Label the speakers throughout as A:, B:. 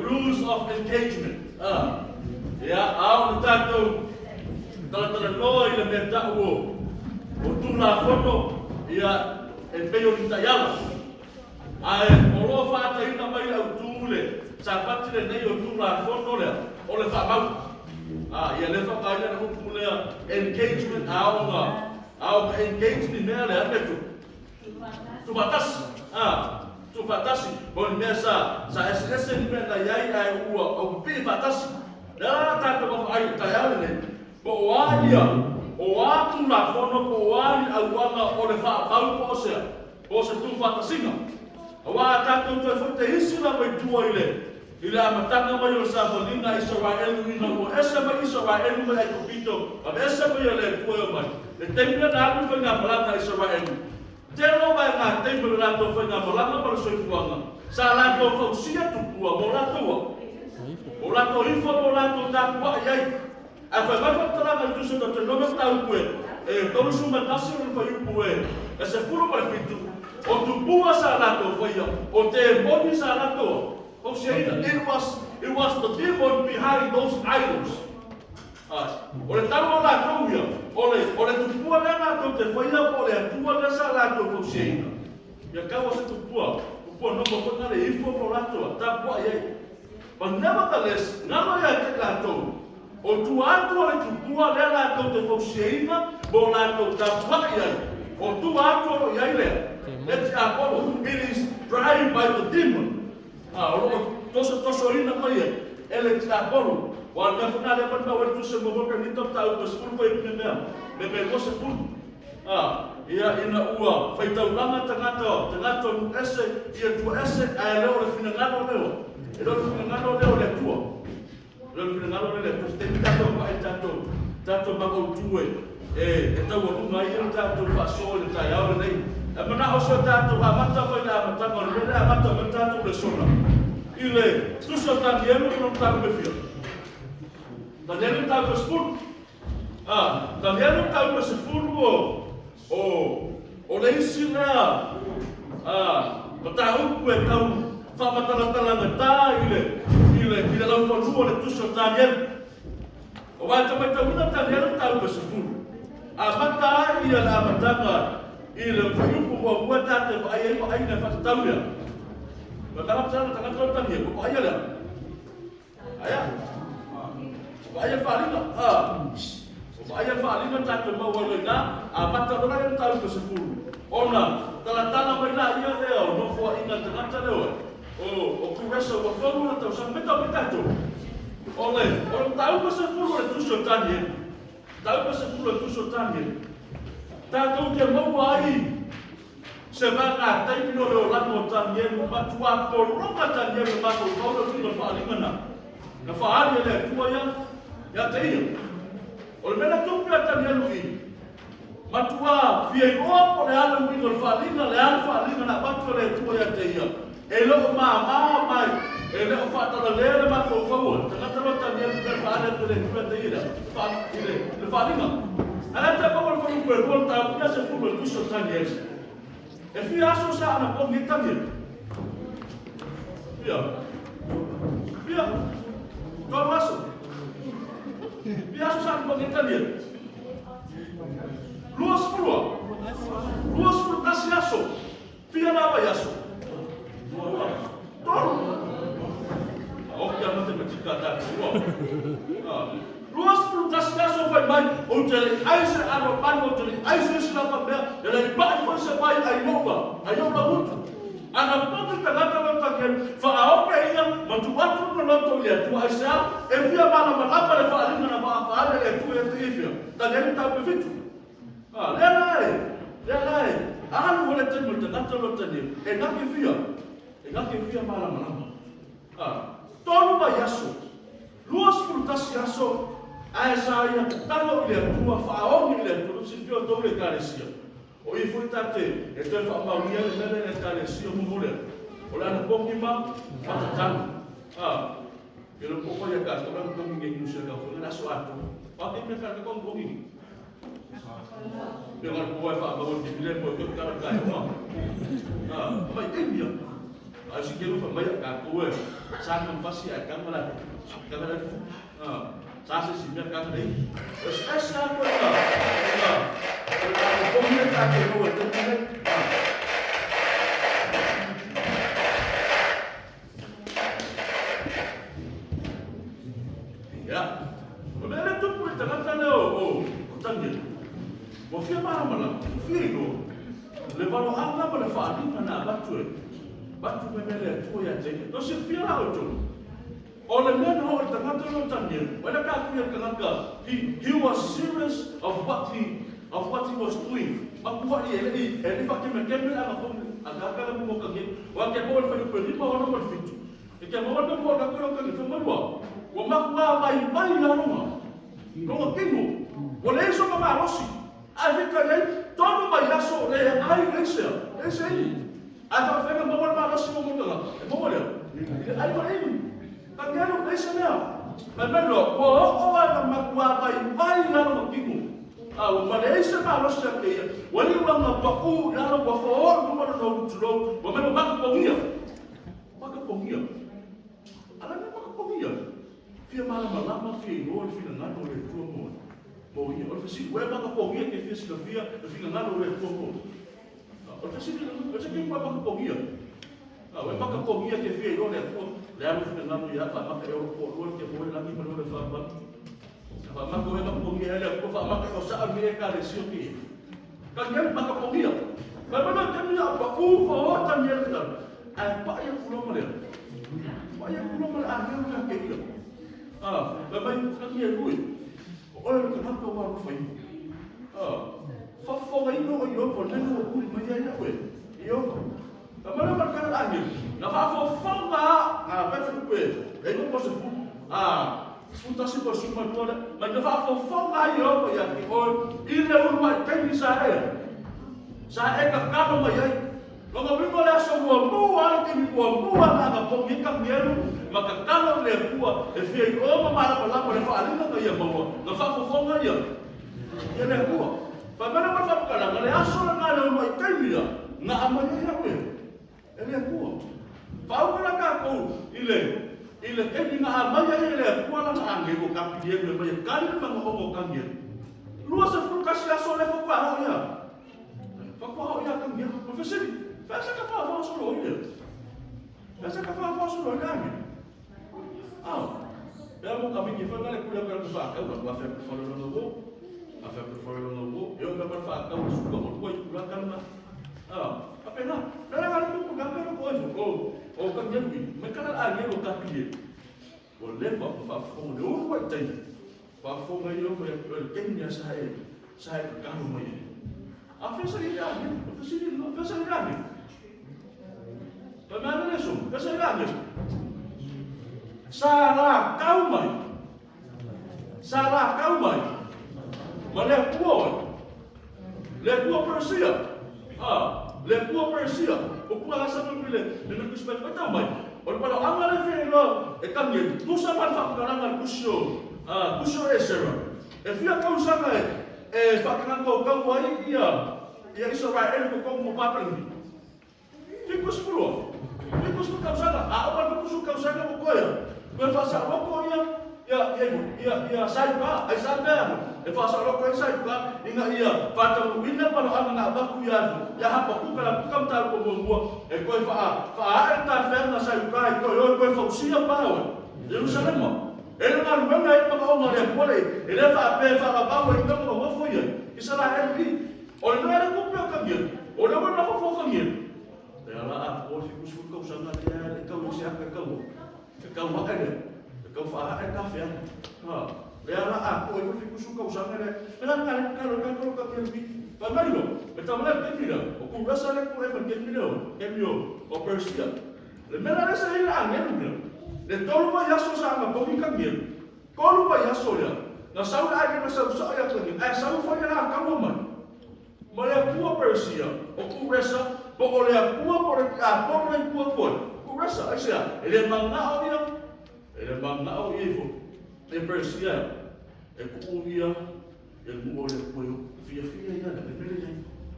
A: Rules of engagement. Ia, a o le tatou talatalanoa i le mea ta'u o Tulafono ia e pei o ni taiala. Ae o lo o fa'ataina mai le autū le Sapati lenei o Tulafono lea o le fa'amau. Ia lea fa'aaina le upu lea engagement, a oga engage ni mea lea me tu tufatasi, tufatasi o ni mea sa eseese ni mea na iai ae ua o pipii fa'atasi. Lea la tatou vaavaai i taeao lenei po o a ia o a Tulafono po o a ni auala o le fa'amau po o sea po o se tufatasiga. Auā a tatou toe fo'i te isi lava i tua i le amataga mai o le savaliga Isaraelu ina ua ese mai Isaraelu mai Aikupito, ave ese mai e le Atua e o mai. Le taimi lena alu faigamalaga Isaraelu, telo vaegā taimi o le latou faigamalaga ma le soifuaga sa latou fausia tupua mo latou a o latou ifo mo latou tapua'i ai. Ae fai mai faamatalaga i tusi o Deuteronome mataupu e 31 o le fuaiupu e 17, o tupua sa latou faia o temoni sa latou fausiaina. It was the demon behind those idols. O le tau o latou ia, o le tupua lea latou te faia po o le atua lea sa latou fausiaina. Ia kau o se tupua, tupua nomo foi na le ifo mo latou tapua'i ai. But nevertheless, galo ia te latou, o tua atu o le tupua lea latou te fausiaina mo latou tapua'i ai. O tua atu o lo i ai lea, le tiapolo, it is driven by the demon. O lo o toso tosoina mai e le tiapolo. Wa le mea fana lea mana wa tuse mo mo ka ni tau tau ko sefulu fai me mea. Me me ko 10. Ia ina ua faitaulaga tagata tagata nu ese ia tua ese ae leo le finagalo leo. E leo le finagalo leo le Atua. Leo le finagalo leo le Atua. Te tatou mai tatou tatou magautu e taualuga ai le tatou faasoa i le taeao lenei. E mana'o so tatou amata mai le amataga o le mea lea amata mai tatou lesona. I le tusi o Tanielu ma lona mataupu e fia. Tanielu mataupu e 10. Tanielu mataupu e 10 o le isi lea mataupu e tau fa'amatalatalagatā i le laufanua o le tusi o Tanielu. O wae ta maitauina Tanielu mataupu e 10. Amata ai ia le amataga i le fuaiupu muamua ta te vaai ai vaaiga e faatatau lea. Ma tagata tagata o Tanielu, vaaia lea. Aia. Vaaia faaaliga. O vaaia faaaliga tatou maua ai loa amata loa ia mataupu e 10. Ona talatala mai la ia lea o nofoaiga tagata lea o Kuresa ua tolu na tausaga me tau me tatou. O le mataupu e 10 o le tusi o Tanielu. Mataupu e 10 o le tusi o Tanielu. Tatou te maua ai se vaga taimi o le olaga o Tanielu matua pologa Tanielu mafaufau le uiga o le faaaliga na. Na faali e le Atua ia, ia te ia. O le mea na tupu ia Tanielu i, matua fia iloa po le a le uiga o le faaaliga, le a le faaaliga na avatu e le Atua ia te ia. E le o māmā mai, e le o faatalalea le mafaufau o tagata lo Tanielu pe faali atu e le Atua ia te ia lea, i le faaaliga. Ala te maua le fuaiupu e lua mataupu ia 10 o le tusi o Taniele. E fia aso sa anapogi ai Taniele? Fia? Fia? Tolu aso. Fia aso sa anapogi ai Taniele? 20 a? 21 aso. Fia la vaiaso? Lua. Tolu. Oki a matematika a tatou ua. 21 aso fai mai, ou te le i ai se alo manu, ou te le i ai se isi lava mea, e le i pai foi se vai ai lou a, ai ou lauutu. Ana poki tagata lou tanielu, faaoge ia ma tuu atu lona loto i le Atua, aisea? E fia malamalama le faaaliga na faafaali e le Atua ia te ia fia, tanielu taupe fitu. A, lea la e, lea la e alu ai le taimi o le tagata lea o Tanielu, e gake fia, e gake fia malamalama. A, tolu vaiaso, 21 aso, ae sa ia tatalo i le Atua, faaogi i le Atua, tou te silafia outou le Ekalesia. O i foi ta te, e toe faamaonia le mea lea i le Ekalesia mo lea, o le anapogi ma, ma tatalo. A, e le po foi a ka, ko le anapogi nge i Nusia ka foi, le aso atoa. Wa ke mea ka ka anapogi ni. Pe ngā pua e whaamaua te pile mo e koe kara kai hoa. Mai e mia. A si kelu fa mai ka koe. Sa ka fasi ai ka mala. Ka mala. Sa se si mea ka mala. Es es sa koe ka. Ka. Ka ko mea ka te hoa te pile. Ia, o mea le tupu i tagata lea o Taniela, ua fia malamalama, ua fia iloa le valoaga ma le faaaliga na avatu e avatu mai mea le Atua ia te ia. Tou silafia la outou, o le mea na oo i le tagata lea o Taniela, ua ela ka aku ia le tagata, he was serious of what he, of what he was doing. Makuaʻi e leʻi, e leʻi faakemekeme ana komi, a ka kala mo ka ngelu. Ua ke mo le fuaiupu e 5, 6 ma le 7. E kia maua le mua ka kolo ka ni whamarua. Ua makuā vaivai la longa. Longa kino. Ua leai sona malosi. Ae fika i ai, tonu vaiaso le ai leai sea. Leai se ini. Ae faafenga maua le malosi mo mo tagata. E maua lea. I le ai ma le ini. Ka ngelu leai se mea. Fai mai loa, ua oo ai na makuā vaivai la longa kino. A ua maleai se malosi a keia. Ua liu anga paʻū i lalo ua fō i luma lona ulu tulou. Ua mai ua makapogia. Makapogia. Ala mea makapogia. Fia malamalama, fia iloa le finagalo o le Atua mo, mo ia. O le fesili, ua e makapogia ke fia silafia le finagalo o le Atua mo? O le fesili, o se kei ua e makapogia. Ua e makapogia ke fia iloa le Atua, le alu finagalo ia faamaka e olo po lua le ke moe lagi ma le ole faamaka. Faamaka ua e makapogia e le Atua, faamaka e o saa mi e ekalesia ke. Tanielu makapogia. Fai mai loa temi ia paʻū faaoa Tanielu tala. Ae paʻi aku loa ma lea. Paʻi aku loa ma le āneu lea kēia. A, fai mai Tanielu e, o oe o le tagata ua alofaina. A, faafofogaina oe Ieova, lea ua huli mai ai au e Ieova. Fai mai loa ma le kala āneu, na faafofoga a, a, pe, e iwa po o 10, a, 11 po o 12 lea, mai na faafofoga ai Ieova ia te oe i le uluai taimi sa e sa e tatalo mai ai. Lona uiga o le aso muamua le taimi muamua na anapogi ai Kanielu ma tatalo i le Atua e fia iloa ma malamalama le faaaliga na ia maua, na faafofoga ia ia le Atua. Fai mai lea ma le faamatalaga, le aso lena le uluai taimi ia na aumai ai au e E le Atua. Faauka la tatou i le i le taimi na aumai ai e le Atua lana agelu o Kapilielu e mai e kali le manaoga o Kanielu. 21 aso lea faatoa oo ia faatoa oo ia Kanielu. O le fesili, fea se ka faafaasolo ai lea? Fea se ka faafaasolo ai le agelu? Ao. Pea mo ka miki foi ngale kule ko whakau a whea ku whare lona wo. A whea ku whare lona wo. E o mea whakau a suka o kua i kura karuna. Ah, a pena. Nala ngale ku ku ngale ko e o o ka ngelu me kala a ngelu ka pie. O leva o whafonga le uru ai tai. Whafonga i o mai o le kenya sa e sa e ka kano mai. A whea sa i a ngelu, o whea sa i a whea sa i a ngelu. Ka mea ana leso, ka sa i a ngelu. Sa rā kau mai. Sa rā kau mai. Ma le Atua oe. Le Atua Persia. Ah, le Atua Persia. O kua asa mai le le le kusi mai tau mai. O le palo anga le fia iloa e tangi tusa ma le faamatalaga le tusi o, ah, tusi o Esera. E fia tausaga e e faatagatautau ai ia ia Isaraelu i totonu o Papalagi? 70 a? 70 tausaga. A uma le 70 tausaga ua toe a? Toe faasaoloto ia ia ia ia ia Saipa. Ai sa mea ahu e faasaoloto ai Saipa ina ia faataunuuina paloaga na avatu ia ia Hapakuka la puka mataupu muamua e toe faa faaae le tafeaga Saipa e toe o e toe fausia pa oe Ierusalema. E le galuega ai le manaoga o le Atua le e le faapea e faavavau ai mea ua nonofo i ai Isaraelu i. O le mea lea tupe o Tanielu, o lea ua nofo fua Tanielu. E ala atoa le 70 tausaga lea e tau ese atu e tau e tau ae lea, e tau faaae le tafeaga. Ha, lea ala atoa ai foi 70 tausaga lea. E la nga le kalo ka kalo ka Tanielu i. Fai mai lo, e tau le taimi lea, o Kuresa le kure ma le taimi lea, taimi o o Persia. Le mea la lea sa i le agelu lea. Le tolu vaiaso sa agapogi Tanielu. Tolu vaiaso lea, na sau le aiga na sau sao ia Tanielu, ae sau foi le la taua mai. Ma le Atua Persia, o Kuresa, po o le Atua po o le tiakono le Atua atu ai. Kuresa, aisea? E le manao ia, e le manao ia ifo, e Persia e tuu ia e le nuu o le Atua i fiafia ia le mele ia.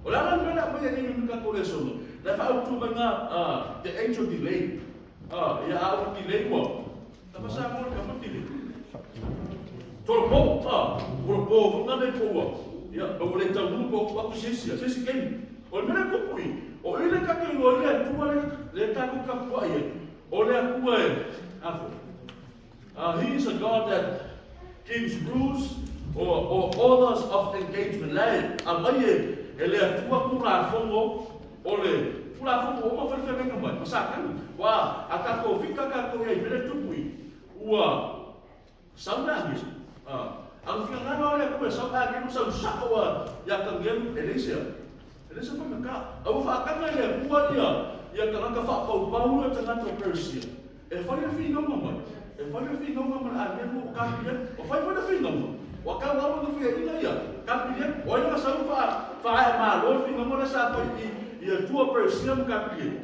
A: O le ala le mele a mai ai ni tatou lesona, le faautu mai na the angel delay. Ia a ua delay ua. Tama Samoa le tama delay. Tolopo, tolopo foi na le poua. Ia, ba ua le taunuu po o atu se isi, se isi taimi. O le mea lea e tupu i, o i le tatou iloa i le Atua le, le tatou tapuai ai. O le Atua e, a foi. He is a God that gives rules or, or orders of engagement. La e aumai e, e le Atua Tulafono o le Tulafono ua uma foi le feagaiga mai ma Satani. Ua a tatou fika tatou i ai i mea lea e tupu i, ua sau le agelu. A na finagalo lava le Atua e sau le agelu, sau sao lava ia Tanielu, e leai se a. E leai se faigata. A ua faataga e le Atua ia, ia tagata faapaupau ia tagata o Persia. E fai le finauga mai, e fai le finauga ma le agelu o Kapilielu. Ua fai foi le finauga, ua tau au lana fiaiga ia Kapilielu. O ai lana sau faa, faaea malo le finauga lea sa fai i, i Atua Persia ma Kapilielu?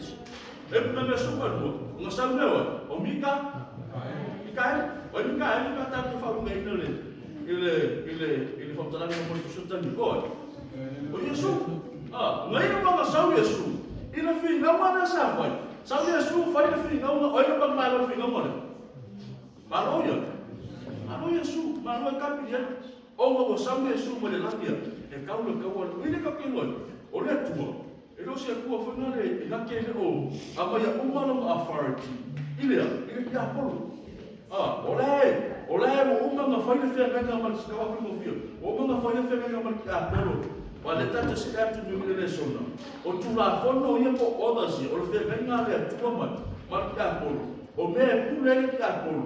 A: E puna mea suka lua, ona sau lea o ai? O Mika, Mikaele. O ai Mikaele pe a tatou faauigaina le, i le, i le, i le faamatalaga mo le tusi o Tanielu? O ai? O Iesu. A, na iu lava sau Iesu i le finauga lea sa fai. Sau Iesu fai le finauga, o ai le pagmalo i le finauga lea? Malo ia. Malo Iesu, malo e Kapilielu. Ona ua sau Iesu mai le lagi ia, e tau le taua le, i le tautino ai, o le Atua, e le o se Atua foi na le, na te le o aumaia uma lona authority i le a? I le tiapolo. A, o la e, o la e ua uma ona fai le feagaiga ma le tau faigofie, ua uma ona fai le feagaiga ma le tiapolo. Aua lea tatou te see atu nei i le lesona, o Tulafono ia po o orders ia, o le feagaiga a le Atua ma, ma le tiapolo, o mea e pule ai le tiapolo,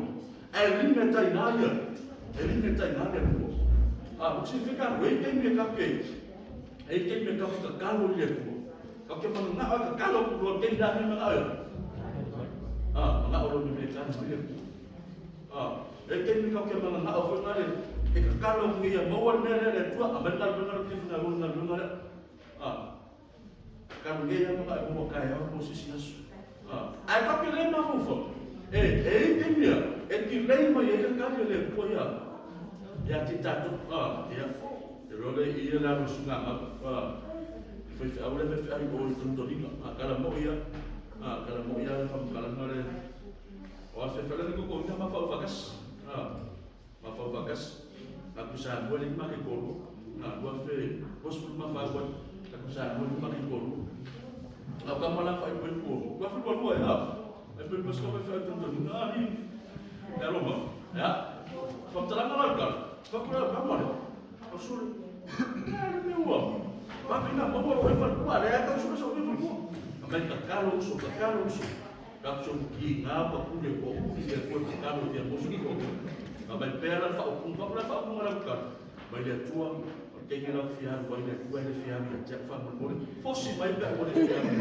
A: ae limit ai i ina ia, e limit ai i ina le Atua. A, ua silafia tatou, e i ai taimi e tatou te, e i ai taimi e tatou te tatalo i le Atua. Tatou te mananao e tatalo atu loa i le taimi la e manao ai. A, manao loa i le mea e tali mai le Atua. A, e taimi kau ke mananao foi nale e tatalo atu ia maua le mea lea le Atua, aumai le galuega lea ou te fia galuega le galuega lea. A, tatalo nei lava manao e maua taeao po o se isi aso. A, ae kau ke le mafaufau, e, e i ai taimi a, e delay mai ai le tali a le Atua ia, ia te i tatou. A, ia, e loa lea i i le alo o Sugaga, a, le faifeau lea faifeau i o i Togitogiga. A, tala moi ia, a, tala moi ia le faamatalaga lea. O a fefela ni koko ina ma fau fakas. Ha. Ma fau fakas. Na ku sa mo le ma ke kolu. Na lua fe gospel ma fa wa. Na ku sa mo le ma ke kolu. Na ka mala fa ipo ipo. Lua fe lua lua ya. E pe pas ka fe tu tu na ni. Ya lo ma. Ya. Fa talanga la ka. Fa ku la ka ma le. O su. Ya le me ua. Fa pina ma mo e fa lua le ka su so e fa lua. Ma ka kalo uso ka kalo uso. Ka ki ngā pa pule ko uki le koe te kalo ia mosu ki ko. Ka mai pera fa upu fa pula fa upu ngala ka. Mai le atua o te ngi lau fia alu ai le atua le fia alu ia te fa mo mo. Fosi mai pe mo le fia alu.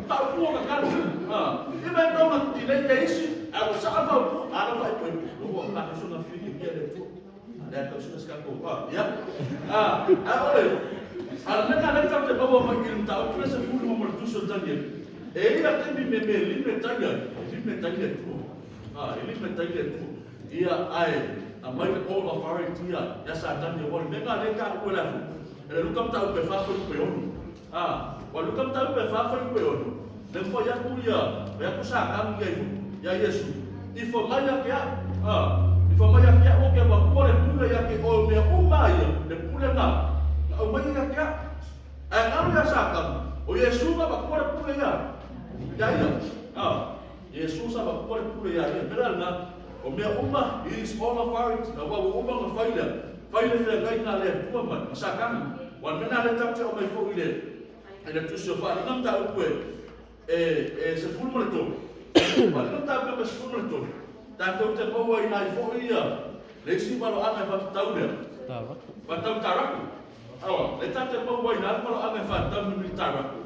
A: Fa upu ka kalo. Ha. I mai tau na ti le te isi a ko sa fa upu a na fa ipo ipo. Lo ka so na fi ia le atua. Le atua so na ska ko. Ha. Ya. Ha. A ole. A le mea le tau te maua mai i le mataupu le se fulu ma mo le tusi o Daniel. E i ai taimi me me lima e tali ai, e lima e tali le Atua. A, e lima e tali le Atua. Ia, ae, Aumai le all authority ia ia Satani aua o le mea lena lea e taua e le afu e le Luka mataupu e 4 fuaiupu e 6. A, ua Luka mataupu e 4 fuaiupu e 6, lea ua fai atu ia, fai atu Satani ia ifo ia Iesu, ifo mai ia te au, a, ifo mai ia te au ou te avatua le pule ia te oe o mea uma lava ia, le pule na, na aumaia ia te au. Ae galo ia Satani, o Iesu na avatua le pule ia, ia ia, a. Iesu sa avatua le pule ia ia. O le mea la lena, o mea uma, he is all authority, aua ua uma ona fai lea, fai le feagaiga a le Atua ma, ma Satana. Aua o le mea lena lea tatou te aumai foi i le, i le Tusi o Faaaliga mataupu e, e, e 13. Faaaliga mataupu e 13, tatou te mauaina ai foi ia le isi valoaga e faatatau lea, faatatau taraku. Aua, lea tatou te mauaina ai le valoaga e faatatau mimili taraku.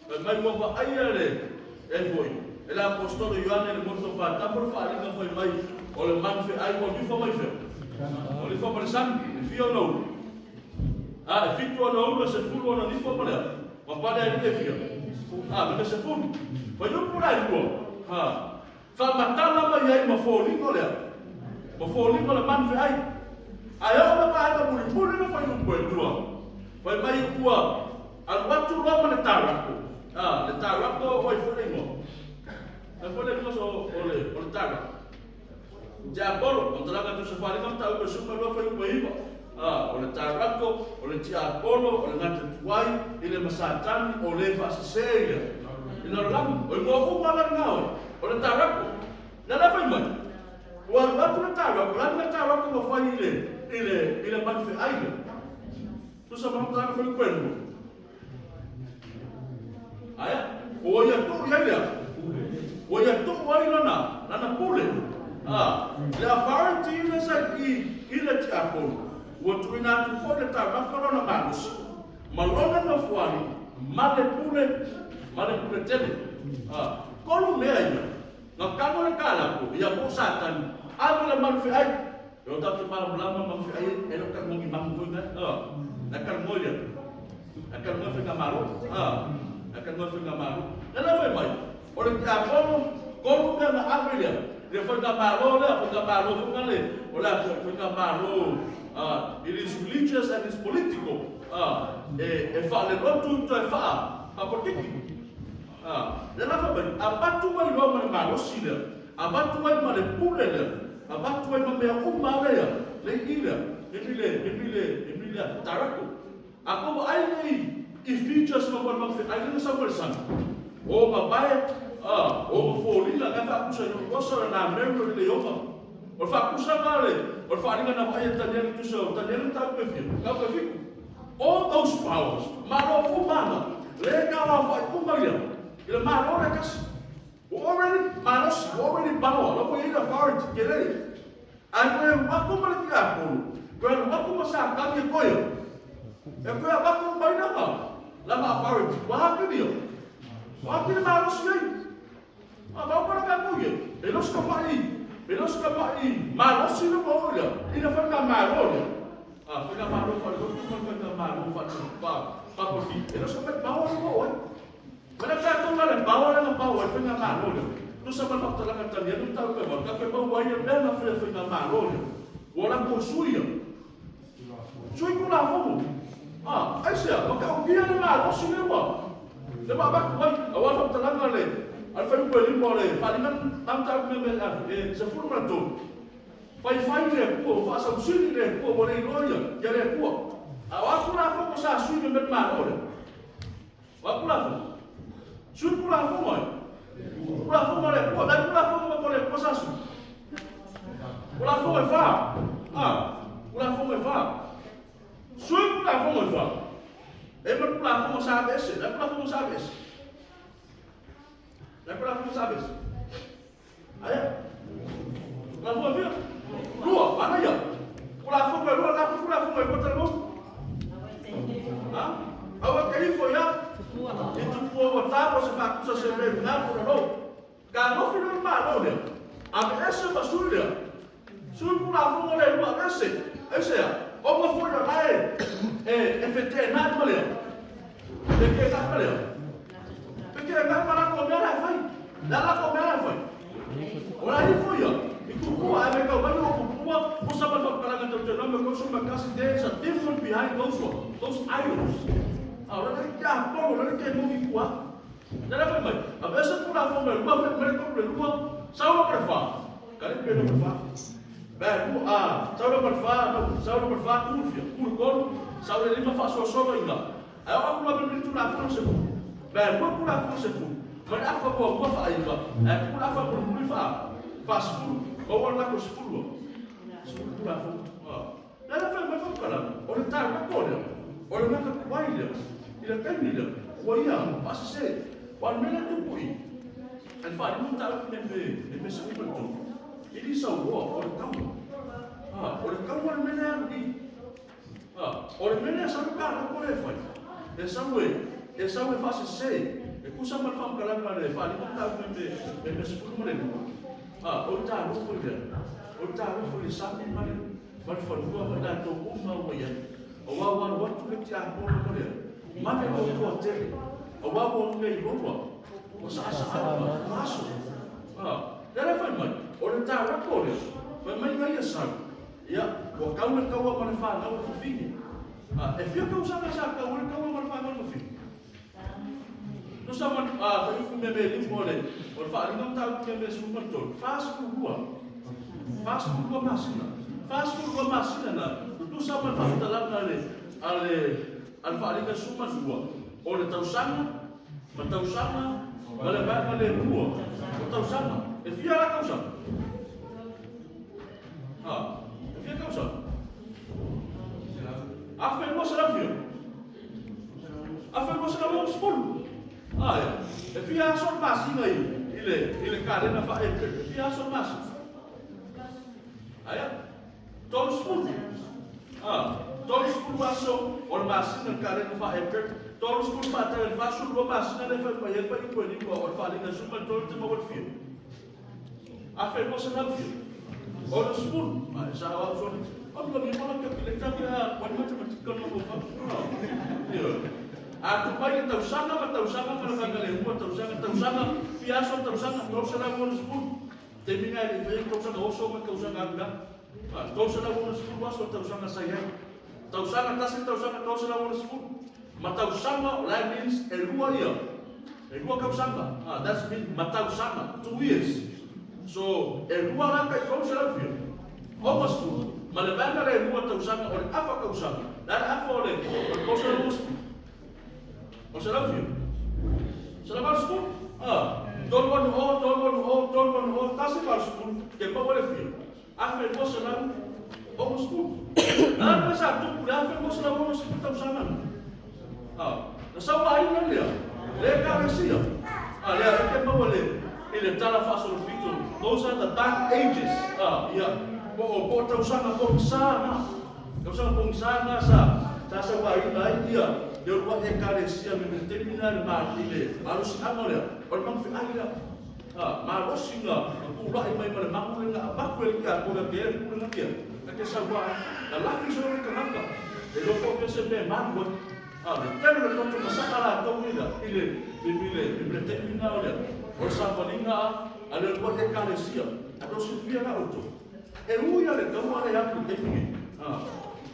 A: Fai mai ua vaaia le e foi e le Aposetolo Ioane le moto patamo le faaaliga fai mai o le manu feai ua nifo mai fea? Ua nifo ma le sami, e fia ona ulu? A, e fitu ona ulu, e sefulu ona nifo ma le a? Ma pale alii e fia? A, me 10. Fuaiupu la e lua, ha, faamatala mai ai ma foliga o le a? Ma foliga o le manu feai. Ae oo le vaega mulimuli le fuaiupu e lua, fai mai ua alu atu loa ma le tarako, a, le tarako o ai foi le igoa? Ai foi le igoa o le, o le tarako? Tiapolo, faamatalaga tusa faaaliga mataupu e 12 fuaiupu e 9. A, o le tarako, o le tiapolo, o le gata tuai, i le ma Satani, o le faasese i le, i le lalolagi. O igoa uma la lena oe, o le tarako. Na la fai mai, ua alu atu le tarako, la le tarako ua fai i le, i le, i le malufeai lea. Tusa ma faamatalaga fuaiupu e lua. Aia, ua ia tuu i ai lea. Ua ia tuu ai lana, lana pule. A, le authority le sa i, i le tiapolo. Ua tuuina atu foi le taumafo lona malosi, ma lona nofoalii, ma le pule, ma le pule tele. A, tolu mea ia, na tago le kalako, ia po o Satani, ave le malufeai. E o tatou malamalama malufeai e le o talanoa ni manu foi na, a, na talanoa ia. Ae talanoa i faigamalo. Ae talanoa i faigamalo. Lea la fai mai, o le tiakono, tolu mea na ave lea, le faigamalo lea, faigamalo foi na le, o le a foi, faigamalo, it is religious and it's political. E, e faalelotu toe faa, faapolitiki. Lea la fai mai, avatu ai loa ma le malosi lea, avatu ai ma le pule lea, avatu ai ma mea uma lea, le i lea, le mile, le mile, le mile a tarako. A kou vaai nei i features ma koe mau feai lena sau mai le sami. O mavae, a, o ma foliga na faakusa i osa le na meru o le leioga. O le faakusa na le, o le faaaliga na vaai e Taniela tusa o Taniela na tau pe fia, tau pe fitu. All those powers, malo uma ana, le ka la fai uma ia, i le malo le kasi. Ua already malosi, ua already power, la ua i ai le authority, tele. Ae toe alu atu ma le tiapolo, toe alu atu ma Satani e toe, e toe avatu uma ai lana, lana authority. Ua atili ia. Ua atili malosi ai. A vau pa le tatou ia, e le o se tama'i, e le o se tama'i malosi le ua oo lea, i le faigamalo lea. A, faigamalo faalelotu ma le faigamalo faapolitiki, e le o se tama'i power le ua oo ai. Ma le tatou la le power lea na power ai le faigamalo lea, tusa ma le faamatalaga a Tanielu le tau pe valu, tatou e maua ai le mea na faia e faigamalo lea, ua latou sui ia, sui Tulafono. A, aisea, matautia le malosi lea ua, lea ua avatu ai, aua le faamatalaga a le, a le fuaiupu e 5 o le Faaaliga na mataupu mea e 13, faifai le Atua, ua faasausili le Atua, ua le iloa ia, ia le Atua. A o a Tulafono sa sui mai le Malo lea? O a Tulafono? Sui Tulafono ai. Tulafono a le Atua. Nai Tulafono ma le Atua sa sui. Tulafono e fa. Ah, Tulafono e fa. Sui Tulafono e fa. E ma Tulafono sa avese. Nai Tulafono sa avese. Nai Tulafono sa avese. Aia. Tulafono e fia? Lua, mana ia. Tulafono e lua, la Tulafono e lua tala Ha? Aua te ifo ia. I tupua ua tāpo se whakusa se mea ngā kura rou. Ka ngofi le malo lea. Ave ese ma sui lea. Sui Tulafono le lua ave ese. Aisea? O nga foi o lae e, e whete nai ma lea. Whete nai ma lea. Whete nai ma lako mea la e whai. Le a lako mea la e whai. O la ifo ia. I kupua, e me kau mai o kupua, o sa ma 31, there is a demon behind those one, those idols. A o le tiapolo, le ke mo i kua. Le la fai mai, aveese Tulafono e lua, ma le tolu le lua, sau loa ma le fa. Ka le pe le fa. Beh, a, sau loa ma le fa, no, sau loa ma le fa, tu le fia, tu le tolu, sau le lima faasoasoa ina. Ae o aku loa me Tulafono 10. Beh, lua Tulafono 10. Ma le afa muamua faaiva, ae tu le afa mulimuli faasefulu. Maua le lako 10. 10 Tulafono. Le la fai mai faamatalaga, o le taurako lea, o le mata tuai lea, i le taimi lea, ua ia faasese. Ua le mea lea tupu i, e le faalimu mataupu me me me se uma le tolu. I li sauoa, o le taua. O le taua le mea lea alu i. O le mea lea sau le taurako lea e fai. E sau e, e sau e faasese, e tusa ma le faamatalaga le faalimu mataupu me me me 12. O le talofa lea, o le talofa i le sami ma le ma le fanua ma i latou uma ua i ai. Aua ua alu atu le tiakono ma le ma le lotoatele, aua ua nei loa, ua saasaa ma aso. Lea la fai mai, o le taurako lea, fai mai na ia sau, ia, ua tau le taua ma le fanau e fafine. E fia tausaga sa tau ai le taua ma le fanau e fafine? Tusa ma fuaiupu mea me lima o le faaaliga mataupu mea me 13, 42, 42 masina, 42 masina na, tutusa ma le faamatalaga a le, a le, a le faaaliga 12, o le tausaga, ma tausaga, ma le vaega le lua, o tausaga. E fia la tausaga? E fia tausaga? 1200 fia? 1260. Ae, e fia aso le masina i le kalena faa-Eperu? E fia aso le masina? Aia, 30. Ah, 30 aso o le masina le kalena faa-Eperu. 30 faatali le 42 masina le fai mai ai fai upu e lima o le faaaliga 13 te maua le fia? 1200 fia? 60. Ai, sa au soli. Au la mi mala ka le tagi a wani matematika no ko fa. A tu mai le tausaga ma tausaga ma le whanga le hua tausaga, tausaga, fiaso tausaga, 360. Te minga e le whai tausaga oso ma tausaga alu la. 360 aso tausaga sa iai. Tausaga tasi tausaga 360. Ma tausaga, that means e lua ia. E lua tausaga. That's mean ma tausaga, 2 years. So, e lua la kai 300 fia. 60. Ma le vaega le lua tausaga o le afa tausaga. La le afa o le 360. O selau fia? 180? 3 8 o, 3 8 o, 3 8 o, 180, ke maua le fia? 1260. Na le sa tupu le 1260 tausaga. Na sauaina lea, le ekalesia. Lea e ke maua le, i le tala faasolopito. Those are the dark ages. Ia, po o tausaga pogisa na. Tausaga pogisa na sa sauaina ai ia, le uluai ekalesia me me taimi na le ma i le malosiaga lea, o le magafeai lea. Malosi na pulai mai ma le magu le na avaku e le kia kore ke e le pule kia. Na ke saua, na lafi so le kanaka. E loko fe se me malu ai. Le tele le toto masaka la tau ila, i le, i le, i le taimi na o lea. O le savaliga a le uluai ekalesia. A to silafia la outou. E ui a le taua le atu i taimi nei.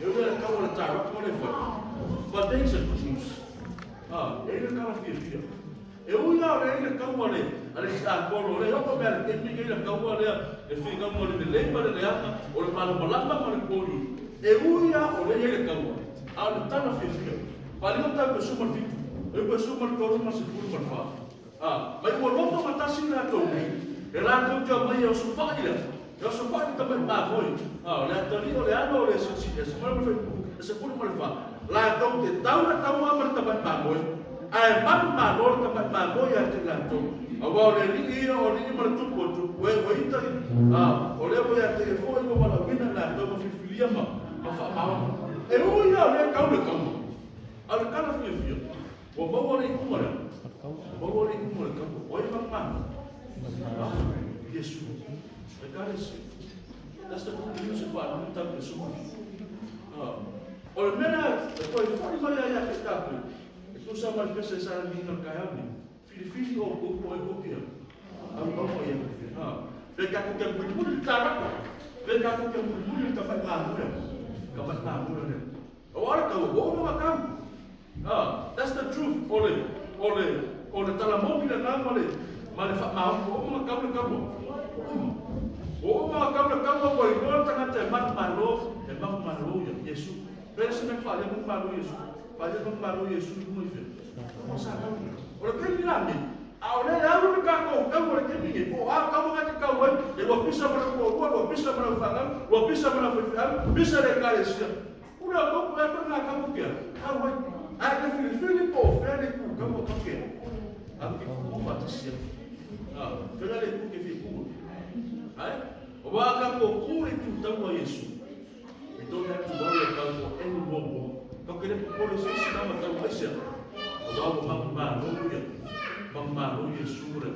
A: E ui a le taua le taurako le fai. But there is a good news. E i le tala fiafia. E ui a o le i le taua le, a le tiapolo le oko mea le taimi nei le taua lea e finauga o le lelei ma le leaga, o le malamalama ma le poli. E ui a o le i le taua. A o le tala fiafia. Faaaliga tau pe 17. E pe 13 ma 14. Mai ua loto matasi latou nei. E latou te omai e osofai lea. E osofai le tamai māmoe. O le atali o le ano o le sisi, e se ma le e 14. Latou te tau le taua ma le tamai māmoe. Ae malu malo le tamai māmoe ia te latou. Aua o le alii ia o alii ma le tupu atu. Ua ua ita i. O lea ua ia te e foi ua valaauina latou ma filifilia ma faamaoni. E ui ia o lea tau le taua. A o le tala fiafia. Ua maua le iuga lea. Maua le iuga le taua. O ai manumanu? Iesu. Ekalesia. That's the good news e faaliga tau le suma. O le mea lea e toe foi mai ai ia te tatou, e tusa ma le pese sa mihinga le taeao nei. Filifili outou po o ai tou te auauna i ai. Pe tatou te mulimuli le tarako, pe tatou te mulimuli le tamai māmoe. Tamai mamoe o le Aua o le taua, ua uma ona tau. Ah, that's the truth. O le, o le, o le tala moni lena ma le, ma le faamaoni. Ua uma ona tau le taua. Ua uma. Ua uma ona tau le taua, ua iloa le tagata e manumalo, e manumalo ia Iesu. Pea se mea na faaalia manumalo Iesu. Faaalia manumalo Iesu i luga i fea? Luga o Satani. O le taimi la lenei, a o lea e alu le tatou taua i le taimi lenei, po o a taua na e te tau ai, e lua pisa ma lau toalua, lua pisa ma lau fanau, lua pisa ma lau faifeau, pisa le ekalesia. Pule o tou pule atu na tau ke tau ai. Ae te filifili po o fea le itu tau o tau ke. Alu ke ku faatasia. Ah, fea le itu ke fia ku. Ai, o wa ka ko ku le itu tau a Yesu. We don't have to worry about for any more war. Kau ke le popole se isi lava tau ai sea. O wa ua magu malo ia. Magu malo Yesu le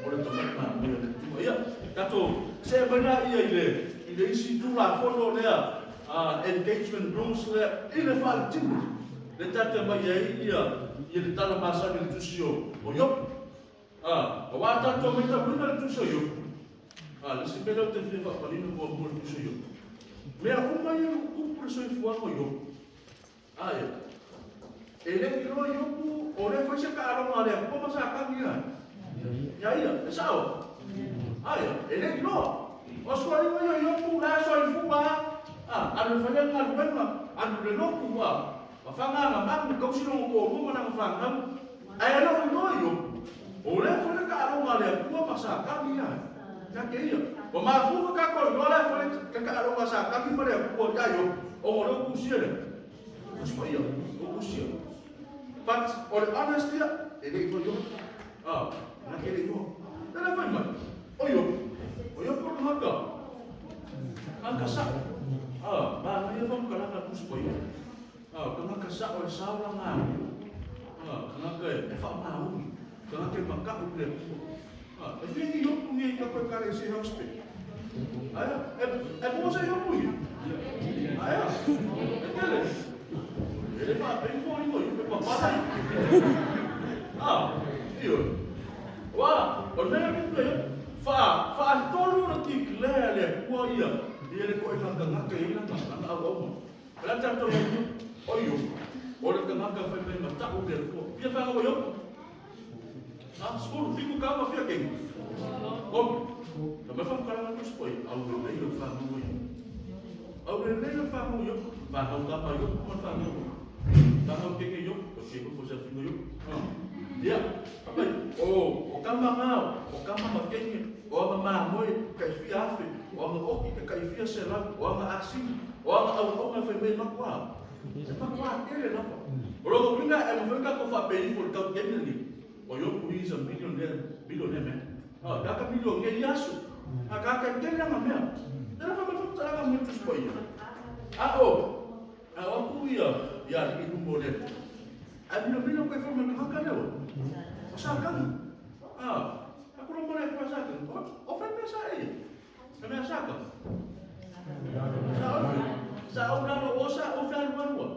A: o le tamai mamoe a le Atua. Ia, tatou see mai la ia i le i le isi Tulafono lea engagement rules lea i le faaletino le tate mai ai ia ia le tala masani i le tusi o o Iopu. Aua tatou maitauina le tusi o Iopu. Le isi mea lea ou te fia faamanino muamua i le tusi o Iopu. Mea uma ia ua tupu le soifuaga o Iopu. Ae, e le iloa Iopu o lea fai se taaloga a le Atua ma Satani ia ia ia, e sao? Ae, e le iloa. O suaiga ia Iopu la e soifua a, alu e fai ana galuega, alu i le lotu, a, ma faga ana manu, tausi lona toalua ma lana fanau. Ae le o iloa Iopu, o lea fai le taaloga a le Atua ma Satani ia ia te ia. Ua mafua ka tatou iloa la e fai le taaloga a Satani ma le Atua ia Iopu, ona o lea ua tusia le Tusi Paia, ua tusia. But o le honest ia, e le iloa Iopu. Ah, na ke le iloa. Lea la fai mai, o Iopu, o Iopu o le tagata, tagata sao. Ah, manaia faamatalaga a le Tusi Paia. A, tagata sao e sao lana amio. A, tagata e faamaoni, tagata e makaʻu i le Atua. A, e fia ni Iopu nei i tatou Ekalesia i Hawke's Bay? Aea, e maua se Iopu ia? Aea, e tele. E le faapei foliga o Iopu e papala ia. A, ioe. Aua, o le mea lea tupu ia Iopu, faatolu ona declare e le Atua ia, ia le ituaiga tagata e i ai lana auauna. O le a tatou i ai o Iopu, o le tagata fai mai matau i le Atua. Fia fanau a Iopu? Ha, 10, fitu tama fia keiki? Tolu. Na mai whamukaraga tusi koe, au lelei o le whanau o Iopu. Au lelei o le whanau o Iopu. Whanau tama Iopu ma le whanau. Whanau keke Iopu, o ke nofo se awhina Iopu. Ha. Ia, mai, o kama ngā, o kama ma kenge, o anga māmoe, kai whia awhe, o anga oki, kai whia selau, o anga asini, o anga auaunga e fai mai e makuā. E makuā tele lava. O lona uiga e mafai ona tatou faapea ifo i le tau taimi lenei, o Iopu he is a millionaire, millionaire man. Ha, ka ka milionea i aso. Ha, ka ka tele anga mea. Tele fai mai whakatalaga mo le Tusi Paia. A o, a o aku ia, ia alii i luma o le Atua. Ae milomilo koe fai mai tagata lea oe. O Satani. Ha, aku lo male Atua Satani. O, o fai mea sa e ia. Fai mea sa ka. Sa o fai. Sa o lalo o sa o fai alu alua.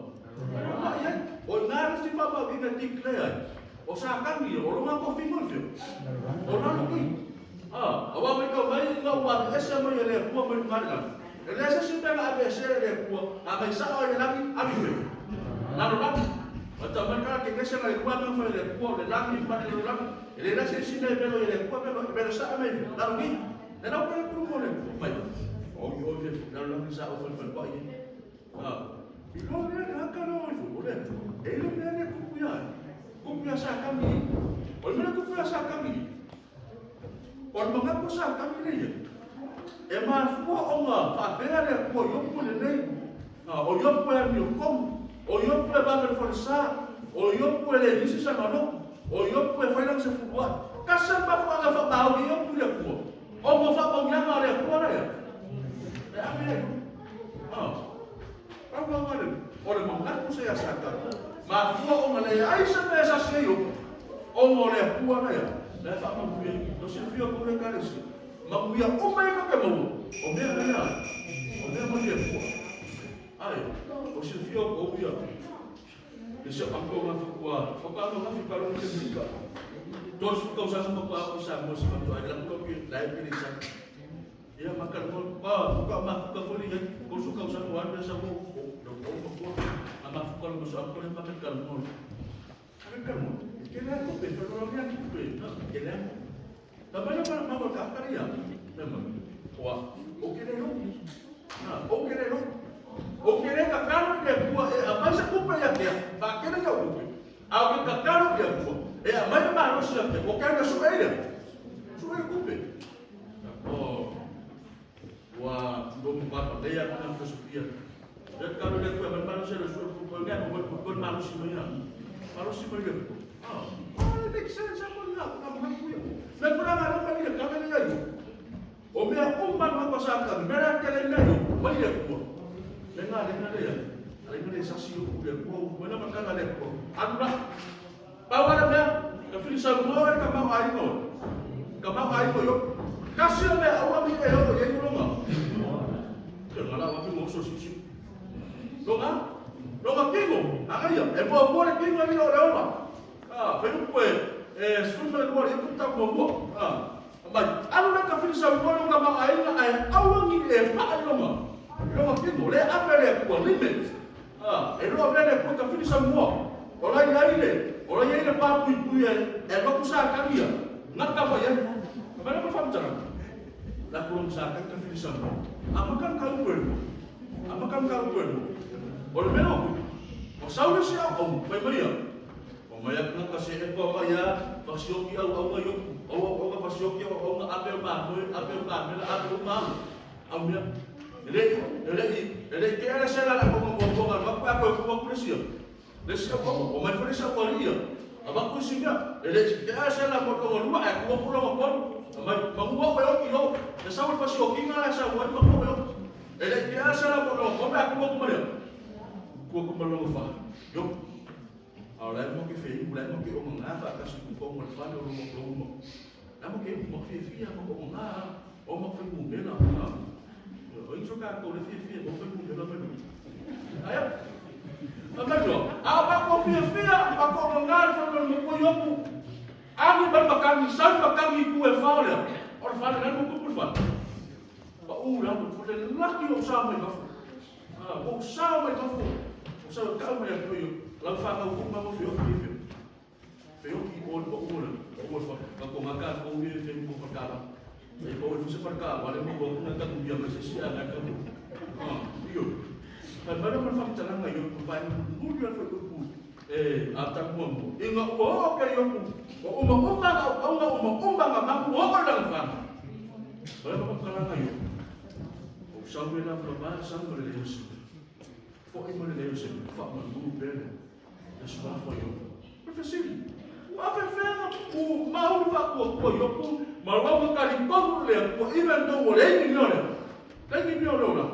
A: Alu ai ai. O ngā risi whamau i ngā declare ai. O Satani ia, o longa ko whimo i whio. O lalo ki. Ha, aua mai kau mai ngā ua ese mai e le Atua mai lunga le lagi. E le se si mea ave ese e le Atua, a mai sao ai le lagi, ave i whio. Lalo lagi. O ta mai kala ke ngese ngai lua mea whai le Atua, o le lagi ma le lagi. E le se si mea velo i le Atua, velo, velo saa mai whio. Lalo ki. Le lau pere kuru mo le Atua mai. O i oi whio, lalo lagi sa o whai whai whai e. Ha, i loa mea le haka leo i whio, o le Atua. E ile mea le kupu ia ai. Kupu ia sa kami i. O le mea le kupu ia sa kami i. O le manatu sa kami le ia, e mafua ona faapea le Atua i Iopu lenei, o Iopu e amiotonu, o Iopu e vave le falesa, o Iopu e le lisi sana lotu, o Iopu e fai lana sefuluai. Tasi le mafuaaga e faamaoni ai Iopu i le Atua, ona o faamaoniaga a le Atua la ia, e ave ai. Pau lava le, o le manatu se ia Satani, mafua ona leai se mea e sasi ai Iopu, ona o le Atua la ia, la e faamanuia ai. No silafia kou le Ekalesia, manuia uma ia tou te maua, o mea mai a, o mea mai le Atua. Ae, o silafia kou ia, le si au uncle na faatoa, faatoa ano ananafi ka logo i Amerika. 30 tausaga faatoa oo i Samoa si matou ai, la ku lau la e pele i Samoa. Ia ma talanoa atu, ah, faatoa mafuta foi le i ai, 30 tausaga ua alu lea sau Lo ko ko ko. A mafuka lo so ko le ma ka mo. A ka mo. Ke le ko pe fa lo ya ku pe. Ke le. Ta ba ma ma ko ka ka ya. Na ma. Wa, o ke le lo. Na, o ke le lo. O ke le ka ka le ku e a mai se ku pe ya ke. Ba ke le ya ku pe. A o ke ka ka lo ya ku. E a mai ma lo se ke. O ke le su e le. Su e ku pe. O ua lomu papaleia ma na filosofia. Le kalo le kua malo se le su ko ngia ko ko ko malo si mo ia. Malo si mo ia. Ah, ah, it makes sense ko na ka mo ku ia. Le fura ga le le ka le ia. O mea umma no ko sa ka mera ke le mea yo, mai le ku. Le nga le nga le ia. Ale nga le sa si yo ku le ku, mo na ma ka le ku. Anu la. Pa wala mea, ka fili sa mo ka mau ai no. Ka mau ai no yo. Kasi o mea aua mi e o ye longa. Ke ngala wa fi mo so si si. Longa? Longa kingo. Anga ia. E mo mo le kingo ni o le ola. Ah, fe ku e e sfuma le mo le ku ta mo mo. Ah. Mai, alu le ka fili sa mo longa ma ai na ai aua ni e pa longa. Longa kingo le ape le ku limit. Ah, e lo vele ku ka fili sa mo. Ola ia ile. Ola ia ile pa pui pui e e lo ku sa ka ia. Ngaka mo ia. Ka ba mo fam tara. La ku sa ka ka fili sa mo. Amakan ka ku. Amakan ka ku. O le mea o saule se au au fai maria. O mai aku ka se e ko mai ia fasioki au au mai au au au ka fasioki au au nga ape ma mo ape ma me la ape ma au mea. Le le le ke ala se la ko ko ko ma ko ko ko ko ko sia. Le sia ko o mai fere sa ko ia. Aba ko si mea. Le ke ala se la ko ko lua e ko ko ko ko. Mai ma mo ko yo ki lo. Le sa fasioki nga la sa mo ma ko yo. Le ke ala se la ko ko ko ko ko maria. Ko ko malo fa. Yo. Ahora mo ke fe, mo mo ke o nga fa ka su ko mo fa lo mo lo mo. Na mo ke mo fe fi mo ko nga o mo fe mo me la. O inso ka ko le fe fi mo fe mo me la me. Aya. Ma yo. A ba ko fe fi a ko mo nga fa mo mo ko yo ku. Ani ba ba ka ni sa ba ka ni ku e fa le. O fa le mo ku fa. Ba u la mo le la ki o sa mo fa. Ah, o sa mo fa. O sa ka mo ya ko yo. La fa ka ku ma mo fi o fi fi. Fe o ki o o o o fa ka ko nga ka ko mi fe mo fa ka la. E ko o se fa ka wa le mo ko na ka ku ya ma se si a na ka mo. Ah, yo. Ka ba mo fa tala nga yo ku fa mo yo fa ku ku. E a ta ku mo. E nga o ka yo ku. O o ma o ma o nga o ma o ma ma ku o ko la fa. Ba mo ka la nga yo. O sa me la fa ba sa mo le yo si. Fo e mo le yo si. Fa mo ku be. Le sua fo yo. Ma fe si. Ma fe fe ku ma u fa ku ku yo ku ma lo ma ka li ko le ku even do wo le ni no le. Le ni no le la.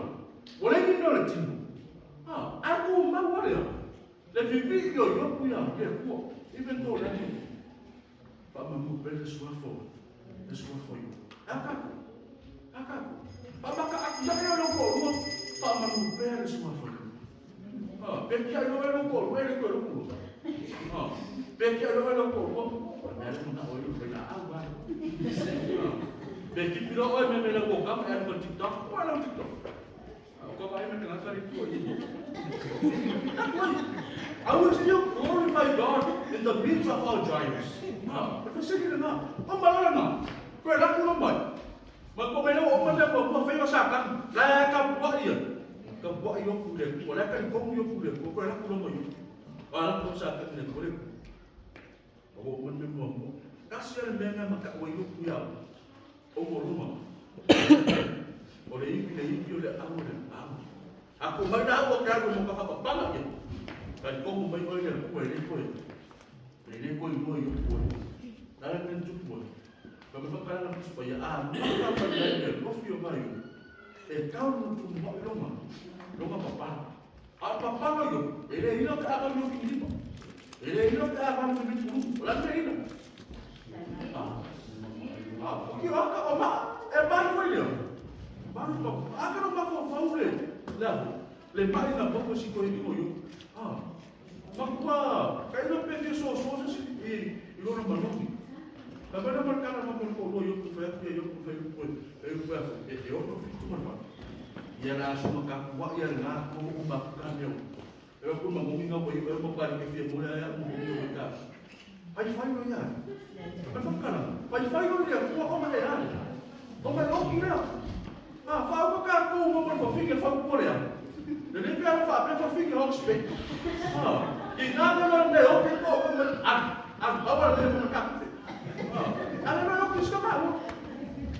A: Wo le ni no le ti. Ah, a ku ma wo le. Le vi vi yo yo ku ya ke ku even do le ni. Pa ma mu be le sua fo. Le sua fo yo. Aka ku. Aka ku. Pa ma ka ya yo lo ko lo. Pa ma mu be le sua fo yo. Ah, pe kia yo lo ko lo le ko lo ku. Ah, pe kia yo lo ko lo. Me le na o yo pe la au ba. Pe ki piro o me me le ko ka me ko TikTok. Ko la TikTok. Ko ba me ka ka ri ko. I will still glorify God in the midst of our giants. Ah, pe se ki na. O ma la na. Ko la ku lo mai. Ma ko me lo o ma le ko ko fe sa ka. La ka wa ia. Ka wa yo ku le ko la ka ko yo ku le ko ko la ku lo mai. Wa la ko sa ka le ko le. O mo me mo mo. Ka se le me nga ma ka wa yo ku ya. O mo lo ma. O le ipi le ipi o le au le au. A ko mai na o ka mo ka fa pa la ye. Ka ko mo mai o le ku le ko. Le le ko mo yo ku. La le men tu ku. Ka me fa ka la ku pa ya a ma ka pa le le ko fi o mai yo. E ka no tu mo lo ma. Lo ma pa. A pa pa lo yo. E le ilo ka ka yo ki ni. E le ilo ka ka mo ni ku. La le ilo. Ah. Ah, o ki o ka o ma e ba no ile. Ba no a ka no ma fo fa ule. La le mai na poco si ko ni yo. Ah. Ma kwa ka ilo pe fi so so si e ilo no ma no. Ka ba no ma ka ma ko lo yo ku fa yo ku fa yo ku e ku fa e e o no fi tu ma fa. Ia la aso ma ka kua ia ngā ko o ma ka mea. E o ku ma ngongi ngā wai e mo pa ke fia mo ya mo ngongi o ka. Fai fai no ia. Ka whakara. Fai fai no ia kua o mai ai. O mai o ki lea. Ah, fa o ka ko mo mo fa finge fa ko lea. Le le pe fa pe fa finge ho spe. Ah, i nā na na ne o ke ko ko me a a a wa le mo ka. Ah, a le no ki ska ma.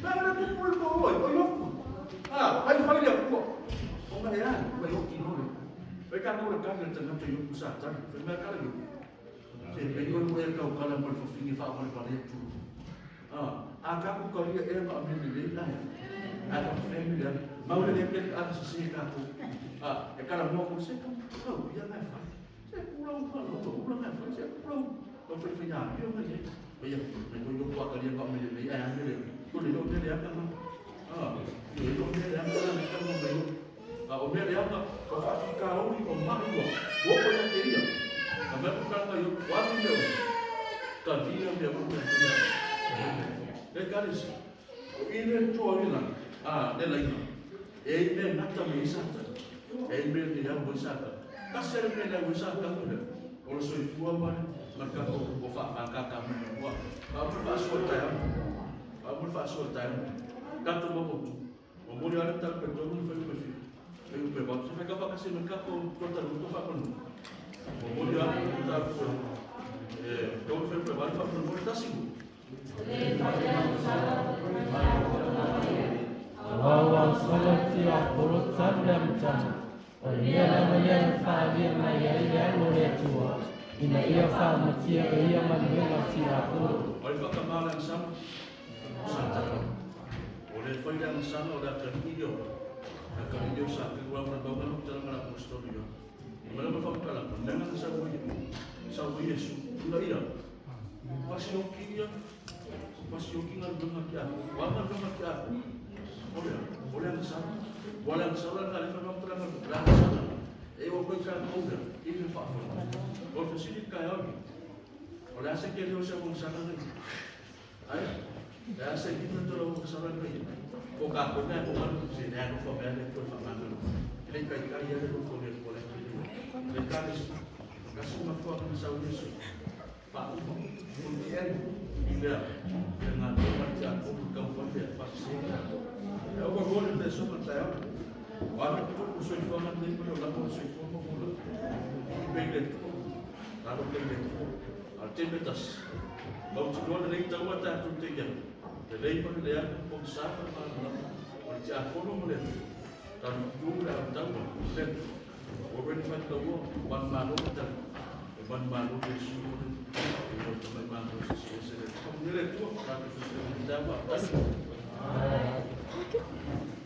A: Na le ku ku ko o o yo. Ah, fai fai lea kua. O mai ai, mai o ki no le. Fai ka ko le ka le tanga te yo ku sa tan. Fai mai ka le yo. Se pe yo mo e ka o kala mo le fa finge fa mo le pa le tu. Ah, a ka ku ka ria e ma me le le la. A ka fe mi le. Ma o le le pe a ka se ka ku. Ah, e kala mo ko se ka ka u ia ngai fa. Se ku la u ka lo to u la ngai fa se ku la u. O fe fe ya yo ngai ye. Me ya me ko yo ko ka ria ma me le le a me le. Ko le lo me le a ka ma. Ah, yo lo me le a ka me ka ma me yo. A o me le a ka ko fa fi ka o ni o ma ua. O ko ya te ia. A me ku ka ka yo wa mi me. Ka via me o me ya. E karis. O i le tua i la. A le la ina. E i me nata me isata. E i me le au isata. Ka se me le au isata mo le. O le soifua ma ma ka ko o fa fa ka ka mo mo. Ka mo fa so ta ya. Ka mo fa so ta ya. Ka to mo tu. O mo le ala ta pe to mo fa pe fi. E u pe ba se fa ka fa ka se me ka ko ko ta ko fa ko. O mo le ala ta ko. E to fa pe ba fa mo ta si.
B: O ia lava lea na faalia mai ai le Alo o le Atua, ina ia faamatia e ia manuiaga o Tiafono.
A: O le whakamala ang sama. Sa ta. O le whai ang sama o le akari o. Akari o sa ke wa mo ba mo tala ngala apostoli yo. Ma le whakala ko nanga sa ui. Sa ui Yesu. Ula ia. Pasi o ki ia. Pasi o ki ngā lunga ki aku. Wa ngā lunga ki aku. Ole, ole ang sama. Wala ang sama nga le whakala ngala la sama. E o koi ka kouga. I le whaafo. O te sili kai au. O le ase ke leo sa mong sana ngai. Ai, le ase ki me tolo mong sana ngai. O ka ko mea ko manu se le ano fa mea le ko fa manu. Le kai kai ia le ko le ko le. Le ka le ka su ma ko ka sa u Yesu. Fa u ko ni en i le le nga ko ma ta ko ka fa te fa se. E o ko ko le so ma ta. Wa na ko ko so ifo ma le ko la ko so ifo mo mo. Pe le Lalo pe le Al te metas. Mau te loa le taua tātou te ia. Le lei pa le ana po sa pa ma la. O te afono mo le. Ta tu le au taua. Le. O re fa ka o wan ma lo ta. E wan ma lo le su le. E o te mai ma lo se se se le. Ko ni le tu ka tu se se ta wa.
B: Amen.